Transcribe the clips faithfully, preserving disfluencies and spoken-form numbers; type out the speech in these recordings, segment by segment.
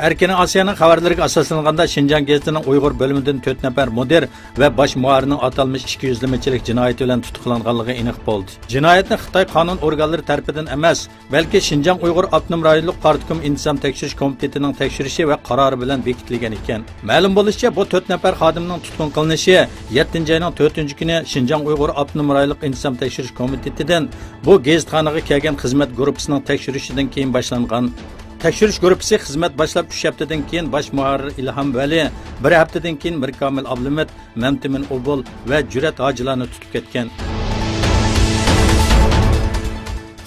ئەركىن ئاسىيانىڭ خەۋەرلىرىگە ئاساسلانغاندا، شىنجاڭ گېزىتىنىڭ ئۇيغۇر بۆلۈمىدىن تۆت نەپەر مۇدىر ۋە باش مۇھەررىرنىڭ ئاتالمىش ئىككى يۈزلىمىچىلىك جىنايىتى بىلەن تۇتقىلانغانلىقى ئېنىق بولدى. جىنايەتنى خىتاي قانۇن ئورگانلىرى تەرىپىدىن ئەمەس، بەلكى شىنجاڭ ئۇيغۇر ئاپتونوم رايونلۇق پارتكوم ئىنتىزام تەكشۈرۈش كومىتېتىنىڭ تەكشۈرۈشى ۋە قارارى بىلەن بېكىتىلگەن ئىكەن. مەلۇم بولۇشىچە، بۇ تۆت نەپەر خادىمنىڭ تۇتقۇن قىلىنىشى يەتتىنچى ئاينىڭ تۆتىنچى كۈنى شىنجاڭ ئۇيغۇر ئاپتونوم رايونلۇق ئىنتىزام تەكشۈرۈش كومىتېتىدىن بۇ گېزىتخانىغا كەلگەن خىزمەت گۇرۇپپىسىنىڭ تەكشۈرۈشىدىن كېيىن باشلانغان. تەكشۈرۈش گۇرۇپپىسى خىزمەت باشلاپ ئۈچ ھەپتىدىن كېيىن باش مۇھەررىر ئىلھام ۋەلى، بىر ھەپتىدىن كېيىن مىركامىل ئابلىمىت، مەمتىمىن ئوبۇل ۋە جۈرئەت ھاجىلارنى تۇتۇپ كەتكەن.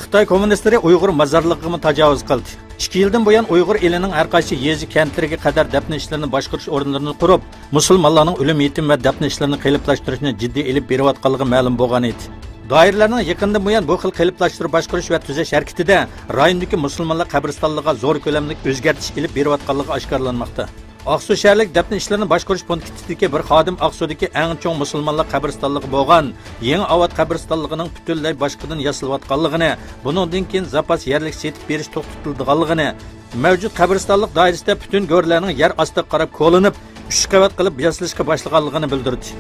خىتاي كوممۇنىستلىرى ئۇيغۇر مازارلىقىغىمۇ تاجاۋۇز قىلدى. ئىككى يىلدىن بۇيان ئۇيغۇر ئېلىنىڭ ھەر قايسى يېزا، كەنتلىرىگە قەدەر دەپنە ئىشلىرىنى باشقۇرۇش ئورۇنلىرىنى قۇرۇپ، مۇسۇلمانلارنىڭ ئۆلۈم، يېتىم ۋە دەپنە ئىشلىرىنى قېلىپلاشتۇرۇشنى جىددىي ئېلىپ بېرىۋاتقانلىقى مەلۇم بولغان ئىدى. دائىرىلەرنىڭ يېقىندىن بۇيان بۇ خىل قېلىپلاشتۇرۇپ باشقۇرۇش ۋە تۈزەش ھەرىكىتىدە رايوندىكى مۇسۇلمانلار قەبرىستانلىقىغا زور كۆلەملىك ئۆزگەرتىش ئېلىپ بېرىۋاتقانلىقى ئاشكارىلانماقتا. ئاقسۇ شەھەرلىك دەپنە ئىشلىرىنى باشقۇرۇش پونكىتىدىكى بىر خادىم ئاقسۇدىكى ئەڭ چوڭ مۇسۇلمانلار قەبرىستانلىقى بولغان يېڭى ئاۋات قەبرىستانلىقىنىڭ پۈتۈنلەي باشقىدىن ياسىلىۋاتقانلىقىنى، بۇنىڭدىن كېيىن زاپاس يەرلىك سېتىپ بېرىش توختىتىلىدىغانلىقىنى، مەۋجۇت قەبرىستانلىق دائىرىسىدە پۈتۈن گۆرلەرنىڭ يەر ئاستىغا قاراپ كولىنىپ، ئۈچ قەۋەت قىلىپ ياسىلىشقا باشلىغانلىقىنى بىلدۈردى.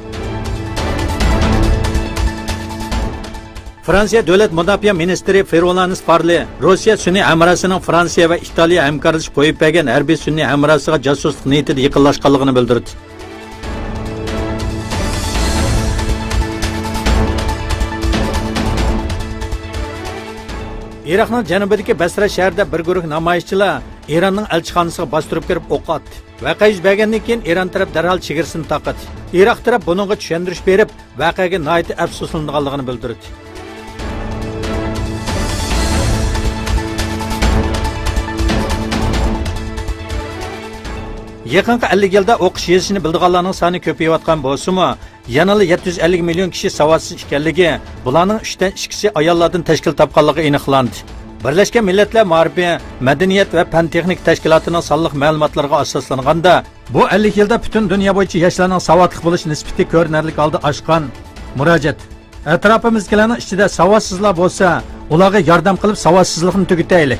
فرانسىيە دۆلەت مۇداپىئە مىنىستىرى فېرولانس پارلى روسىيە سۈنئىي ھەمراھسىنىڭ فرانسىيە ۋە ئىتالىيە ھەمكارلىشىپ قويۇپ بەرگەن ھەربىي سۈنئىي ھەمراھسىغا جاسۇسلۇق نىيىتىدە يېقىنلاشقانلىقىنى بىلدۈردى. ئىراقنىڭ جەنۇبىدىكى بەسرە شەھىرىدە بىر گۇرۇھ نامايىشچىلار ئىراننىڭ ئەلچىخانىسىغا باستۇرۇپ كىرىپ ئوق ئاتتى. ۋەقە يۈز بەرگەندىن كېيىن، ئىران تەرەپ دەرھال چېگرىسىنى تاقىدى. ئىراق تەرەپ بۇنىڭغا چۈشەندۈرۈش بېرىپ، ۋەقەگە ناھايىتى ئەپسۇسلىنىدىغانلىقىنى بىلدۈردى. يېقىنقى ئەللىك يىلدا ئوقۇش يېزىشنى بىلىدىغانلارنىڭ سانى كۆپىيىۋاتقان بولسىمۇ، يەنىلا يەتتە يۈز ئەللىك مىليون كىشى ساۋاتسىز ئىكەنلىكى، بۇلارنىڭ ئۈچتىن ئىككىسى ئاياللاردىن تەشكىل تاپقانلىقى ئېنىقلاندى. بىرلەشكەن مىللەتلەر مائارىپى، مەدەنىيەت ۋە پەن تېخنىكا تەشكىلاتىنىڭ سانلىق مەلۇماتلىرىغا ئاساسلانغاندا، بۇ ئەللىك يىلدا پۈتۈن دۇنيا بويىچە ياشلارنىڭ ساۋاتلىق بولۇش نىسبىتى كۆرۈنەرلىك ھالدا ئاشقان. مۇراجىئەت. ئەتراپىمىزدىكىلەرنىڭ ئىچىدە ساۋاتسىزلار بولسا، ئۇلارغا ياردەم قىلىپ، ساۋاتسىزلىقنى تۈگىتەيلى.